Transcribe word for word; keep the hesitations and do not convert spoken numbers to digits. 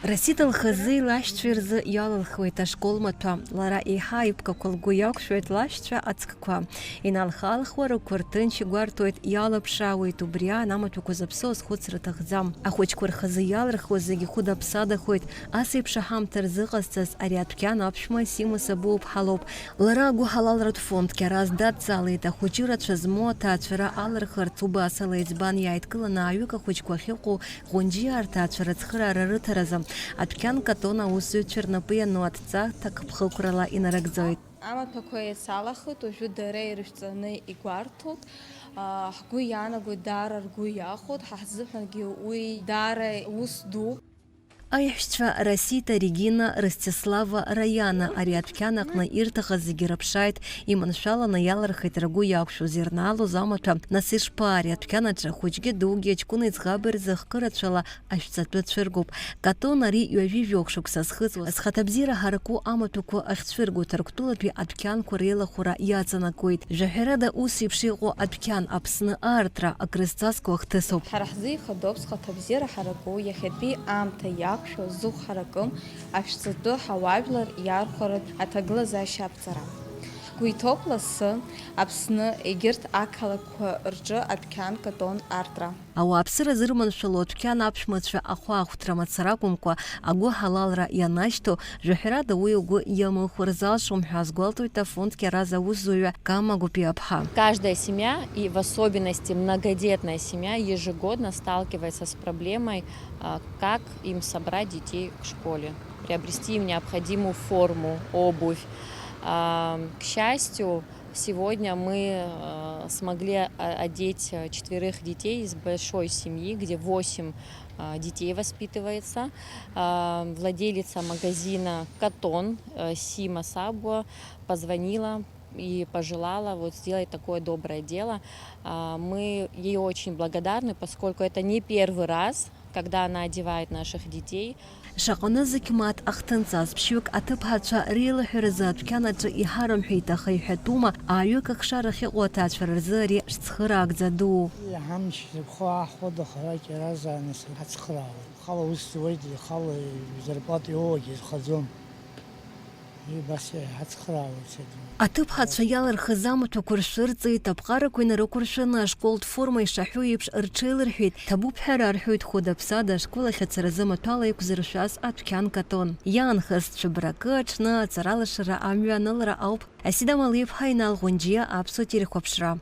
Расида лхазы лашьцәеи рзы иалылхуеит ашкол маҭәа. Лара еиҳа аиԥкақәа лгәы иақәшәоит лашьцәа аҵкқәа. Иналхалхуа рықәырҭынч игәарҭоит, иалаԥшаауеит, убри аан амаҭәақәа зыԥсоу азхәыцра ҭахӡам. Ахәыҷқәа рхазы иалырхуа зегьы хәыда-ԥсадахоит. Ас еиԥш аҳамҭа рзыҟазҵаз ари адәқьан аԥшәма Сима Сабуа-ԥҳа лоуп. Лара агәыҳалалратә фонд Кьараз дадҵаалеит, ахәыҷы рацәа змоу аҭаацәара алырхырц убас ала иӡбан иааидкыланы ааҩык ахәыҷқәа ахьыҟоу Ҟәынџьиа арҭаацәа рыцхыраара рыҭаразы адәқьан Катон аусзуҩцәа рнапы иану адҵа ҭакԥхықәрала инарыгӡоит. Амаҭәақәа еицалахеит, уажәы дара ирышәҵаны игәарҭоит. Ҳгәы иаанагоит, даара ргәы иахәоит, ҳа ҳзыҳәангьы уи даара ус дууп. Аиҳәшьцәа Расита, Регина, Ростислава, Раиана ари адәқьан аҟны ирҭахыз зегьы рыԥшааит, иманшәаланы иалырхит ргәы иақәшәоз ирнаалоз амаҭәа. Нас ишԥа, ари адәқьан аҿы хәыҷгьы дугьы ҷкәыни ӡӷаби рзы хкы рацәала ашәҵатәы цәыргоуп. Катон ари ҩажәи жәохә шықәса зхыҵуа, зхаҭабзиара ҳараку амаҭәақәа ахьцәыргоу Ҭырқәтәылатәи адәқьанқәа реилахәара иаҵанакуеит. Жәаҳәарада, ус еиԥш иҟоу адәқьан Аԥсны аартра акрызҵазкуа ахҭысуп. Ҳара ҳзы ихадоуп зхаҭабзиара ҳараку, иахьатәи аамҭа иақәшәо зыхә ҳаракым, ашәҵатәы ҳауаажәлар иархәаратә аҭагылазаашьа аԥҵара. Ҳгәы иҭоуп лассы Аԥсны егьырҭ ақалақьқәа рҿы адәқьан Катон аартра. Ауааԥсыра зырманшәало адәқьан аԥшәмацәа ахәаахәҭра мацара акәымкәа, агәыҳалалра ианашьҭоу, жәаҳәарада уи угәы иамыхәар залшом ҳәа азгәалҭоит афонд Кьараз аусзуҩы Кама Гәыԥиаԥҳа. Каждая семья, и в особенности многодетная семья, ежегодно сталкивается с проблемой, а, как им собрать детей к школе, приобрести им необходимую форму, обувь. А, к счастью, Сегодня мы, э, смогли, а, одеть, э, четверых детей из большой семьи, где восемь, а, детей воспитывается. А, владелица магазина Катон, э, Сима Сабуа позвонила и пожелала вот сделать такое доброе дело. А, мы ей очень благодарны, поскольку это не первый раз, когда она одевает наших детей. Шаҟа нызқь мааҭ ахҭынҵаз ԥшьҩык аҭыԥҳацәа реилаҳәаразы адәқьан аҿы иҳарымҳәеит, аха иҳәатәума, ааҩык ахшара ахьыҟоу аҭаацәара рзы ари шцхыраагӡа дуу? Иҳамч зықәхо аҳ уадахара Кьараз ааныс ҳацхраауеит. Ихала ус зуеит, ихала зарплата иоуагьы изхаӡом. Убас иҳацхраауеит саргьы. Аҭыԥҳацәа иалырхыз амаҭәақәа ршәырҵеит, аԥҟарақәа инарықәыршәаны ашколтә форма ишаҳәо еиԥш рҽеилырҳәеит, ҭабуп ҳәа рарҳәоит хәыда-ԥсада ашкол ахь ацаразы маҭәала иқәзыршәаз адәқьан Катон. Иаанхаз цәыбракы аҽны аҵаралашара амҩа анылара ауп. Асида Малиԥҳа, Инал Ӷәынџьиа, Аԥсуа телехәаԥшра.